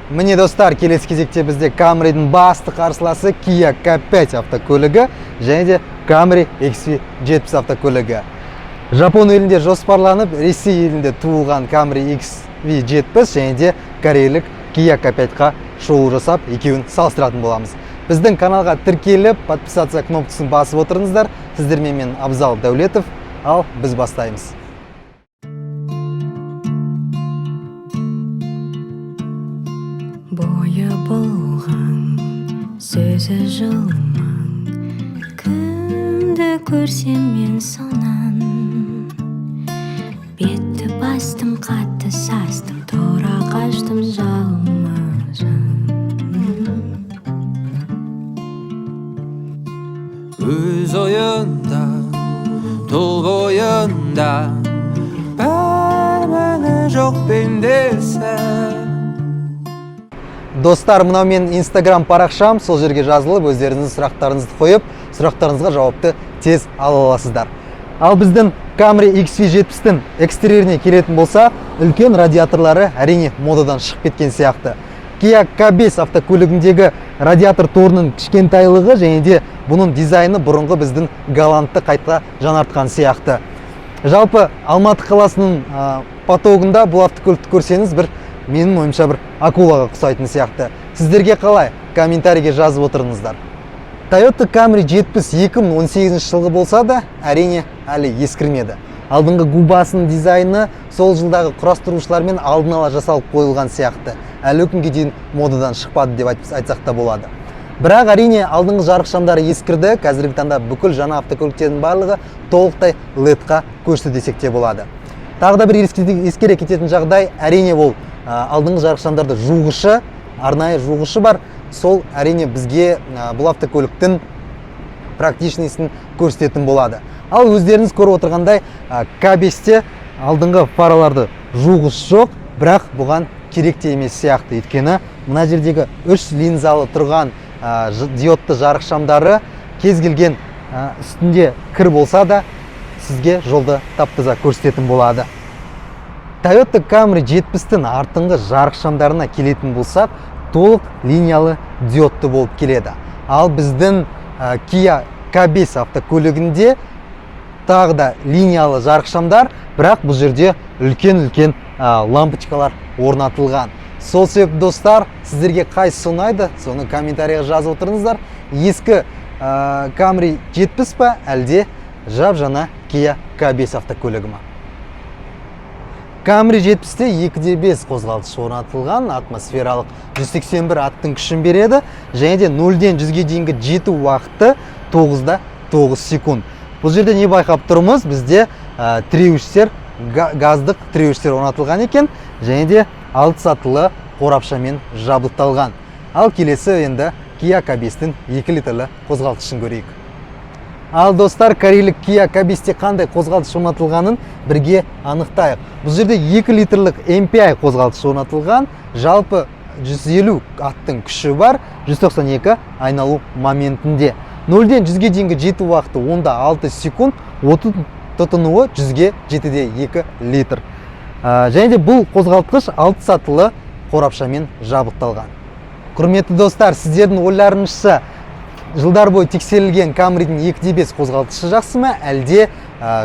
Міне, достар, келесі кезекте бізде Camry'дің басты қарсыласы Kia K5 автокөлігі және де Camry XV70 автокөлігі. Жапон елінде жоспарланып, Ресей елінде туылған Camry XV70 және де корейлік Kia K5-қа шолу жасап, екеуін салыстыратын боламыз. Біздің каналға тіркеліп, подписаться кнопкасын басып отырыңыздар. Сіздермен мен, Абзал Дәулетов, ал біз бастаймыз. Бойы болған, сөзі жылмаң, кімді көрсем мен сонан бетті бастым, қатты састым, тұра қаштым жалма жан. Өз ойында, тұл бойында бір міні жоқ пендесі. Достар, мынау менің Инстаграм парақшам, сол жерге жазылып, өздеріңіздің сұрақтарыңызды қойып, сұрақтарыңызға жауапты тез ала аласыздар. Ал біздің Camry XV70-тің экстерьеріне келетін болса, үлкен радиаторлары, әрине, модадан шығып кеткен сияқты. Kia K5 автокөлігіндегі радиатор торының кішкентайлығы және де бұның дизайны бұрынғы біздің Галантты қайта жаңартқан сияқты. Жалпы Алматы қаласының потогында бұл автокөлікті көрсеңіз, бір менің ойымша, бір акулаға ұқсайтын сияқты. Сіздерге қалай? Комментарийге жазып отырыңыздар. Toyota Camry 70 2018 жылғы болса да, әрине, әлі ескірмеді. Алдыңғы губасының дизайны сол жылдағы құрастырушылармен алдын ала жасалып қойылған сияқты. Әлі күнге дейін модадан шықпады деп айтсақ та болады. Бірақ, әрине, алдыңғы жарық шамдары ескірді. Қазіргі таңда бүкіл жаңа автокөліктердің барлығы толықтай LED-қа көшті десек те болады. Тағы да бір ескере кететін жағдай, әрине, ол алдыңғы жарық шамдарды жуғышы, арнайы жуғышы бар. Сол, әрине, бізге бұл автокөліктің практичныйсын көрсететін болады. Ал өздеріңіз көріп отырғандай, К5-те алдыңғы фараларды жуғыш жоқ, бірақ бұған керек те емес сияқты. Өйткені мына жердегі үш линзалы тұрған диодты жарық шамдары кез келген үстінде кір болса да, сізге жолды тап-таза көрсететін болады. Toyota Camry 70-тің артыңғы жарық шамдарына келетін болсақ, толық линиялы диодты болып келеді. Ал біздің Kia K5 автокөлігінде тағы да линиялы жарық шамдар, бірақ бұл жерде үлкен-үлкен лампочкалар орнатылған. Сол себепті, достар, сіздерге қайсысы ұнайды, соны комментарийға жазып отырыңыздар. Ескі Camry 70 па, әлде жап-жаңа Kia K5 автокөлігі ма? Camry 70-те 2.5 қозғалтқыш орнатылған, атмосфералық 181 аттың күшін береді және де 0-ден 100-ге дейінгі жету уақыты 9-да 9 секунд. Бұл жерде не байқап тұрмыз? Бізде тіреуіштер, газдық тіреуіштер орнатылған екен және де 6 сатылы қорапшамен жабдықталған. Ал келесі енді Kia K5-тің 2 литрлі қозғалтқышын көрейік. Ал, достар, корейлік Kia K5-те қандай қозғалтқыш орнатылғанын бірге анықтайық. Бұл жерде 2 литрлік MPI қозғалтқыш орнатылған, жалпы 150 аттың күші бар, 192 айналу моментінде. 0-ден 100-ге дейінгі жету уақыты онда 6 секунд, отын тұтынуы 100-ге 7,2 литр. Және де бұл қозғалтқыш 6 сатылы қорапшамен жабдықталған. Құрметті достар, сіздердің ойларыңызша, жылдар бойы тексерілген Camry'дің 2.5 қозғалтқышы жақсы ма, әлде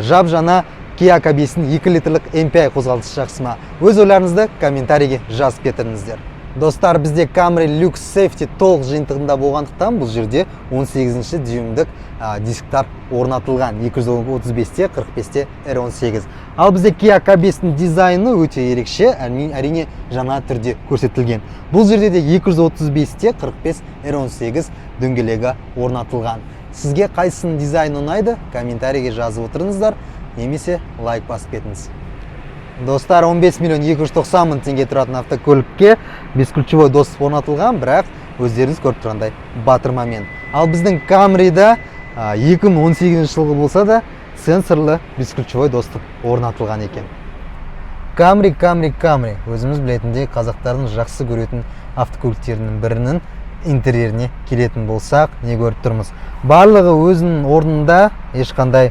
жап-жаңа Kia K5-дің 2 литрлік MPI қозғалтқышы жақсы ма? Өз ойларыңызды комментарийге жазып кетіңіздер. Достар, бізде Camry Lux Safety толық жиынтығында болғандықтан, бұл жерде 18 дюймдік дисктар орнатылған, 235-те 45-те R18. Ал бізде Kia K5-тің дизайны өте ерекше, әрине, жаңа түрде көрсетілген. Бұл жерде де 235-те 45 R18 дөңгелегі орнатылған. Сізге қайсысының дизайны ұнайды, комментарийге жазып отырыңыздар немесе лайк басып кетіңіз. Достар, 15 миллион 290 мың теңге тұратын автокөлікке бесключевой доступ орнатылған, бірақ өздеріңіз көріп тұрғандай, батырмамен. Ал біздің Camry'да 2018 жылғы болса да, сенсорлы бесключевой доступ орнатылған екен. Camry, Camry, Camry. Өзіміз білетіндей, қазақтардың жақсы көретін автокөліктерінің бірінің интерьеріне келетін болсақ, не көріп тұрмыз? Барлығы өзінің орнында, ешқандай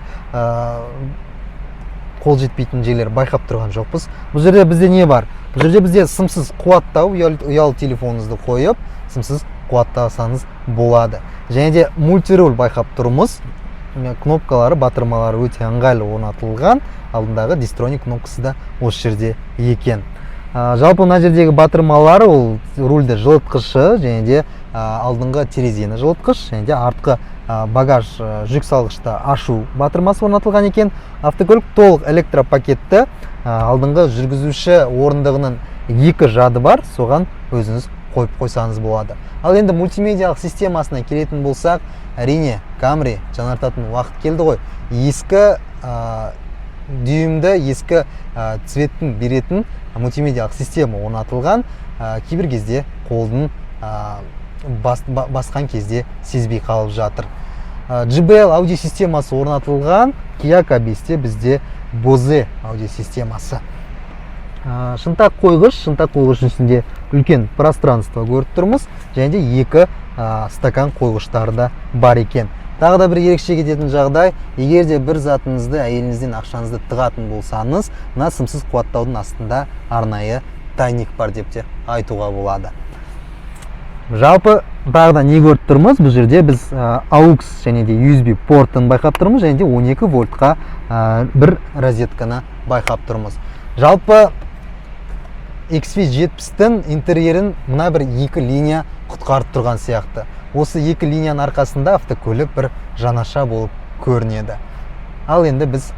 Қол жетпейтін жерлер байқап тұрған жоқпыз. Бұл жерде бізде не бар? Бұл жерде бізде сымсыз қуаттау, ұялы телефоныңызды қойып, сымсыз қуаттасаңыз болады. Және де мультируль байқап тұрмыз. Міне, кнопкалары, батырмалары өте ыңғайлы орнатылған. Алдындағы дистроник кнопкасы да осы жерде екен. Жалпы мына жердегі батырмалар ол рульді жылытқышы және де алдыңғы терезені жылытқыш және де артқы багаж, жүк салғышты ашу батырмасы орнатылған екен. Автокөлік толық электропакетті. Алдыңғы жүргізуші орындығының екі жады бар, соған өзіңіз қойып қойсаңыз болады. Ал енді мультимедиялық системасына келетін болсақ, әрине, Camry жаңартатын уақыт келді ғой. Ескі дүйімді, ескі цветтің беретін мультимедиялық система орнатылған. Кейбір кезде қолдың басқан кезде сезбей қалып жатыр. JBL аудио системасы орнатылған. Kia K5-те бізде Bose аудио системасы. Шынтақ қойғыш, шынтақ қойғыштың үстінде үлкен пространство көріп тұрмыз және де екі стакан қойғыштары да бар екен. Тағы да бір ерекше кететін жағдай: егер де бір затыңызды, әйеліңізден ақшаңызды тығатын болсаңыз, мына сымсыз қуаттаудың астында арнайы тайник бар деп те айтуға болады. Жалпы тағы да не көріп тұрмыз? Бұл жерде біз AUX және де USB портын байқап тұрмыз және де 12 вольтқа бір розетканы байқап тұрмыз. Жалпы XV70-тің интерьерін мына бір екі линия құтқарып тұрған сияқты. Осы екі линияның арқасында автокөлік бір жаңаша болып көрінеді. Ал енді біз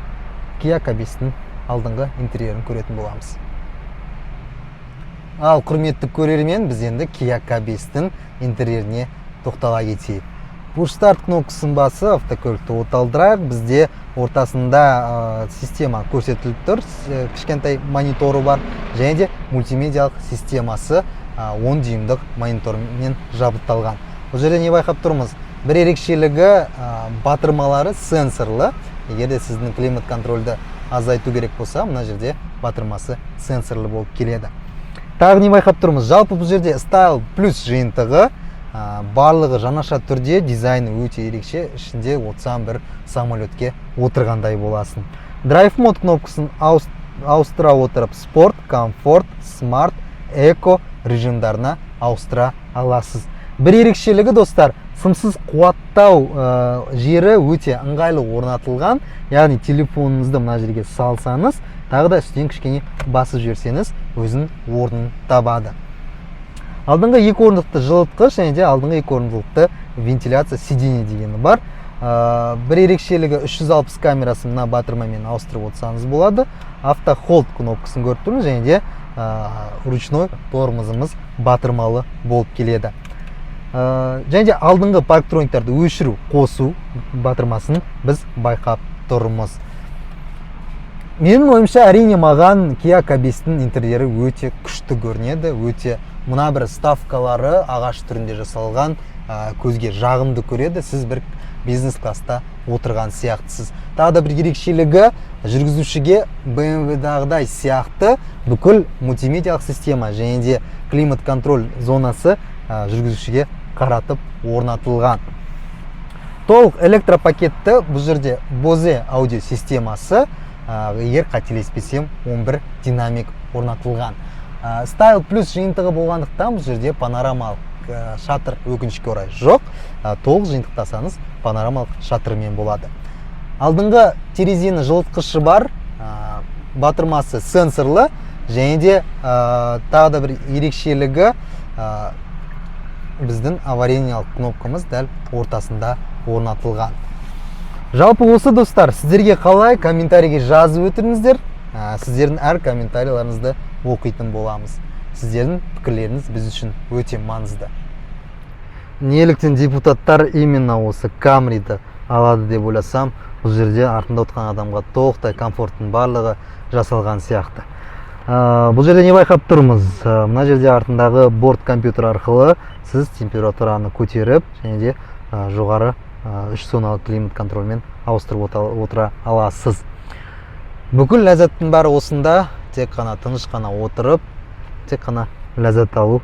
Kia K5-тің алдыңғы интерьерін көретін боламыз. Ал, құрметті көрермен, біз енді Kia K5-тің интерьеріне тоқтала кетейік. Push Start кнопкасын басып, автокөлікті оталдырайық. Бізде ортасында система көрсетіліп тұр, кішкентай мониторы бар және де мультимедиялық системасы 10 дюймдық монитормен жабдықталған. Бұл жерде не байқап тұрмыз? Бір ерекшелігі, батырмалары сенсорлы. Егер де сіздің климат контрольді азайту керек болса, мына жерде батырмасы сенсорлы болып келеді. Тағы не байқап тұрмыз? Жалпы бұл жерде Style Plus жиынтығы, барлығы жаңаша түрде, дизайны өте ерекше, ішінде отырсаң, бір самолетке отырғандай боласың. Drive Mode кнопкасын ауыстыра отырып, спорт, комфорт, смарт, эко режимдарына ауыстыра аласыз. Бір ерекшелігі, достар, сымсыз қуаттау жері өте ыңғайлы орнатылған, яғни телефоныңызды мына жерге салсаңыз, тағы да үстінен кішкене басып жіберсеңіз, өзінің орнын табады. Алдыңғы екі орындықты жылытқыш және де алдыңғы екі орындықты вентиляция сиденье дегені бар. Бір ерекшелігі, 360 камерасын мына батырмамен ауыстырып отырсаңыз болады. Авто холд кнопкасын көріп тұрмыз және де ручной тормозымыз батырмалы болып келеді. Және де алдыңғы парктрониктарды өшіру, қосу батырмасын біз байқап тұрмыз. Менің ойымша, әрине, маған Kia K5-тің интерьері өте күшті көрінеді. Өте мына бір вставкалары ағаш түрінде жасалған, көзге жағымды көреді. Сіз бір бизнес класста отырған сияқтысыз. Тағы да бір ерекшелігі, жүргізушіге BMW-дағыдай сияқты бүкіл мультимедиялық система және де климат контроль зонасы жүргізушіге қаратып орнатылған. Толық электропакетті. Бұл жерде Bose аудио системасы, егер қателеспесем, 11 динамик орнатылған. Style Plus жиынтығы болғандықтан, бұл жерде панорамалық шатыр, өкінішке орай, жоқ. Толық жиынтықтасаңыз, панорамалық шатырмен болады. Алдыңғы терезені жылытқышы бар, батырмасы сенсорлы және де тағы да бір ерекшелігі, біздің авариялық кнопкамыз дәл ортасында орнатылған. Жалпы осы, достар, сіздерге қалай, комментарийге жазып өтіңіздер. Сіздердің әр комментарийлеріңізді оқитын боламыз. Сіздердің пікірлеріңіз біз үшін өте маңызды. Неліктен депутаттар именно осы Камриді алады деп ойласам, бұл жерде артында отырған адамға толықтай комфорттың барлығы жасалған сияқты. Бұл жерде не байқап тұрмыз? Мына жерде артындағы борт компьютер арқылы сіз температураны көтеріп және де жоғары үш зоналы климат контрольмен ауыстырып отыра аласыз. Бүкіл ләззаттың бәрі осында. Тек қана тыныш қана отырып, тек қана ләззат алу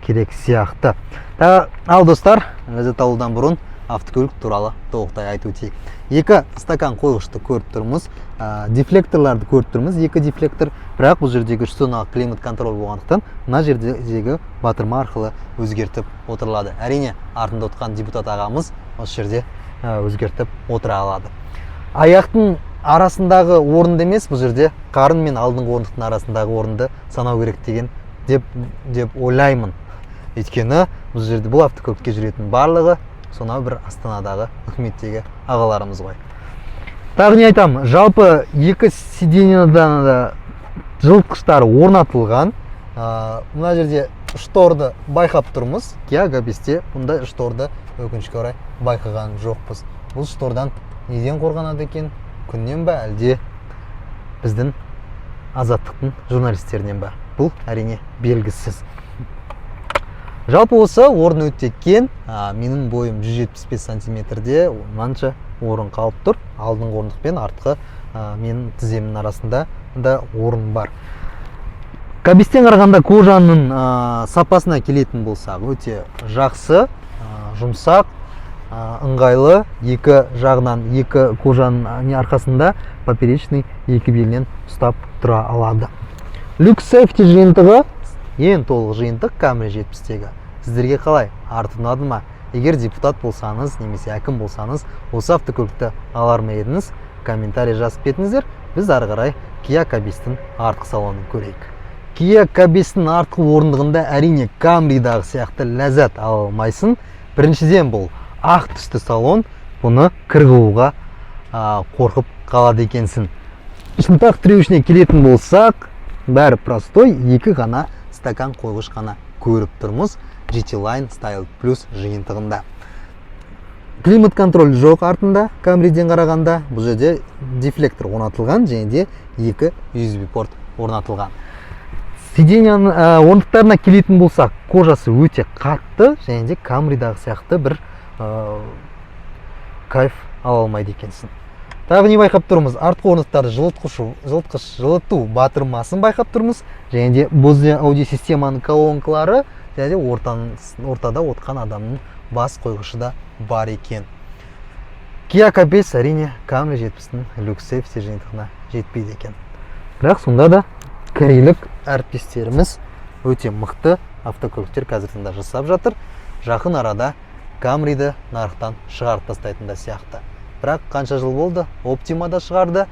керек сияқты. Ал, достар, ләззат алудан бұрын Автокөлік туралы толықтай айтып өтейік. Екі стакан қойғышты көріп тұрмыз, дефлекторларды көріп тұрмыз, екі дефлектор. Бірақ бұл жердегі үш зоналы климат контроль болғандықтан, мына жердегі батырма арқылы өзгертіп отырылады. Әрине, артында отырған депутат ағамыз осы жерде өзгертіп отыра алады. Аяқтың арасындағы орынды емес, бұл жерде қарын мен алдыңғы орындықтың арасындағы орынды санау керек деген деп ойлаймын. Өйткені бұл жерде, бұл автокөлікке жүретін барлығы сонау бір Астанадағы үкіметтегі ағаларымыз ғой. Тағы не айтамын? Жалпы, екі сиденьядан да жылытқыштары орнатылған. Мына жерде шторды байқап тұрмыз. Kia K5-те бұндай шторды, өкінішке орай, байқаған жоқпыз. Бұл штордан неден қорғанады екен? Күннен ба, әлде біздің Азаттықтың журналистерінен ба? Бұл, әрине, белгісіз. Жалпы, осы орын өте кең. Менің бойым 175 сантиметрде, мынанша орын қалып тұр. Алдыңғы орындық пен артқы менің тіземнің арасында да орын бар. К5-тен қарағанда кожаның сапасына келетін болсақ, өте жақсы, жұмсақ, ыңғайлы. Екі жағынан, екі кожаның не арқасында поперечный екі белінен ұстап тұра алады. Lux Safety жиынтығы ең толық жиынтық Camry 70-тегі. Сіздерге қалай, арты ұнады ма? Егер депутат болсаңыз немесе әкім болсаңыз, осы автокөлікті алар ма едіңіз? Комментарий жазып кетіңіздер. Біз ары қарай Kia K5-тің артқы салонын көрейік. Kia K5-тің артқы орындығында, әрине, Camry'дағы сияқты ләззат ала алмайсың. Біріншіден, бұл ақ түсті салон, бұны кір қылуға қорқып қалады екенсің. Шынтақ тіреуішіне келетін болсақ, бәрі простой, екі ғана стакан қойғыш қана көріп тұрмыз GT Line Style Plus жиынтығында. Климат контроль жоқ артында Camry'ден қарағанда. Бұл жерде дефлектор орнатылған және де екі USB порт орнатылған. Сиденьяның орындықтарына келетін болсақ, кожасы өте қатты және де Camry'дағы сияқты бір кайф ала алмайды екенсің. Тағы не байқап тұрмыз? Артқы орындықтарды жылытқыш, жылытқыш, жылыту батырмасын байқап тұрмыз және де Bose аудио системаның колонкалары және де ортада отқан адамның бас қойғышы да бар екен. Kia K5, әрине, Camry 70-тің Lux Safety жиынтығына жетпейді екен. Бірақ сонда да корейлік әріптестеріміз өте мықты автокөліктер қазіргі таңда жасап жатыр. Жақын арада Camry'ді нарықтан шығарып тастайтын да сияқты. Бірақ қанша жыл болды, Optima да шығарды,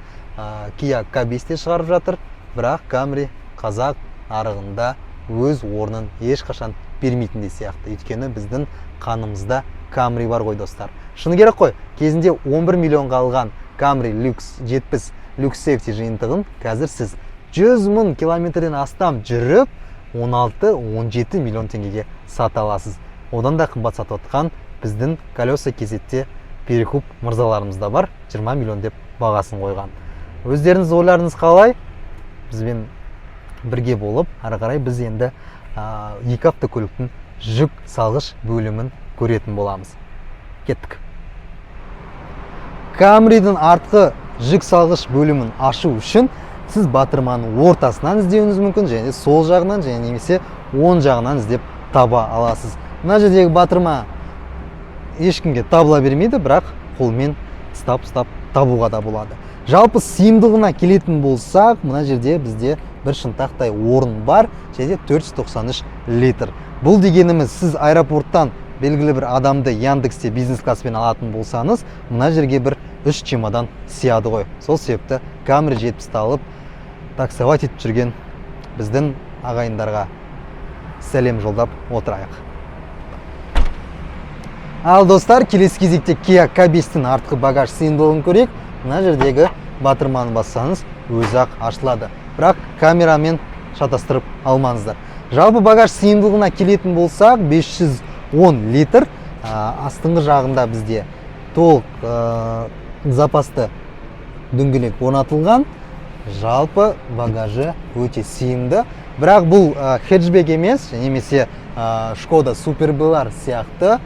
Kia K5 те шығарып жатыр, бірақ Camry қазақ нарығында өз орнын ешқашан бермейтін де сияқты. Өйткені біздің қанымызда Camry бар ғой, достар. Шыны керек қой, кезінде 11 миллионға алған Camry Lux 70 Lux Safety жиынтығын қазір сіз 100 мың километрден астам жүріп 16-17 миллион теңгеге сата аласыз. Одан да қымбат сатып отқан біздің Колеса Кезетте перекуп мырзаларымыз да бар, 20 миллион деп бағасын қойған. Өздеріңіз ойларыңыз қалай? Бізбен бірге болып, ары қарай біз енді екі автокөліктің жүк салғыш бөлімін көретін боламыз. Кеттік. Камридің артқы жүк салғыш бөлімін ашу үшін сіз батырманың ортасынан іздеуіңіз мүмкін және де сол жағынан және немесе оң жағынан іздеп таба аласыз. Мына жердегі батырма ешкімге табыла бермейді, бірақ қолмен ұстап ұстап табуға да болады. Жалпы, сыйымдылығына келетін болсақ, мына жерде бізде бір шынтақтай орын бар және де 493 литр. Бұл дегеніміз, сіз аэропорттан белгілі бір адамды Яндексте бизнес класспен алатын болсаңыз, мына жерге бір үш чемодан сияды ғой. Сол себепті Camry 70-ті алып, таксовать етіп жүрген біздің ағайындарға сәлем жолдап отырайық. Ал, достар, келесі кезекте Kia K5-тің артқы багаж сыйымдылығын көрейік. Мына жердегі батырманы бассаңыз, өзі ақ ашылады, бірақ камерамен шатастырып алмаңыздар. Жалпы, багаж сыйымдылығына келетін болсақ, 510 литр. Астыңғы жағында бізде толық запасты дөңгелек орнатылған. Жалпы, багажы өте сыйымды, бірақ бұл хэтчбек емес немесе Шкода Суперб-лар сияқты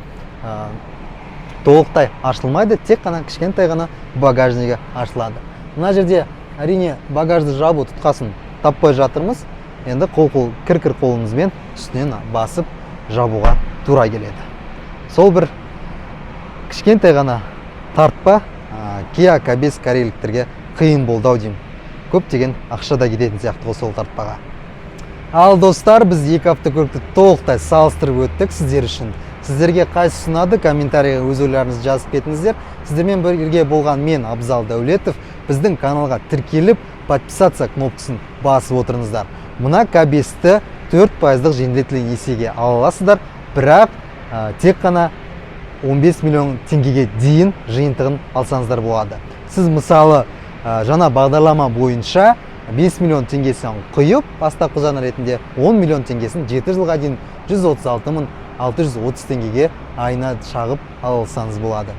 толықтай ашылмайды, тек қана кішкентай ғана багажнигі ашылады. Мына жерде, әрине, багажды жабу тұтқасын таппай жатырмыз. Енді қол қол кір кір қолыңызбен үстінен басып жабуға тура келеді. Сол бір Кішкентай ғана тартпа Kia K5 корейліктерге қиын болды ау деймін. Көптеген ақша да кететін сияқты ғой сол тартпаға. Ал, достар, біз екі автокөлікті толықтай салыстырып өттік сіздер үшін. Сіздерге қайсысы ұнады, комментарийға өз ойларыңызды жазып кетіңіздер. Сіздермен бірге болған мен, Абзал Дәулетов. Біздің каналға тіркеліп, подписаться кнопкасын басып отырыңыздар. Мына К5-ті 4 пайыздық жеңілдетілген несиеге ала аласыздар, бірақ тек қана 15 миллион теңгеге дейін жиынтығын алсаңыздар болады. Сіз, мысалы, жаңа бағдарлама бойынша 5 миллион теңгесін құйып, бастапқы жарна ретінде 10 миллион теңгесін 7 жылға дейін 136 мың 630 теңгеге айына шағып ала алсаңыз болады.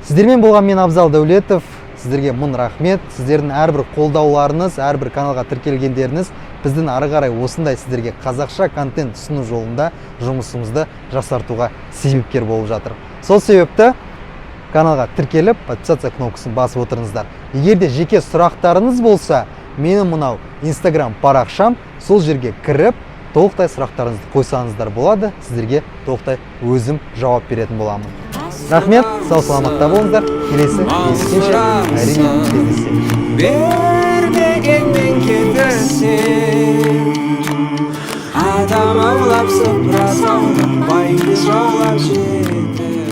Сіздермен болған мен, Абзал Дәулетов. Сіздерге мың рахмет. Сіздердің әрбір қолдауларыңыз, әрбір каналға тіркелгендеріңіз біздің ары қарай осындай сіздерге қазақша контент ұсыну жолында жұмысымызды жақсартуға себепкер болып жатыр. Сол себепті каналға тіркеліп, подписаться кнопкасын басып отырыңыздар. Егер де жеке сұрақтарыңыз болса, менің мынау Инстаграм парақшам, сол жерге кіріп, толықтай сұрақтарыңызды қойсаңыздар болады. Сіздерге толықтай өзім жауап беретін боламын. Рахмет, сау саламатта болыңыздар. Келесі кездескенше, әрине, кездессек. Бермегенмен кетесің. Адам аулап, сыпыра саулап, байыңды жаулап жетіп.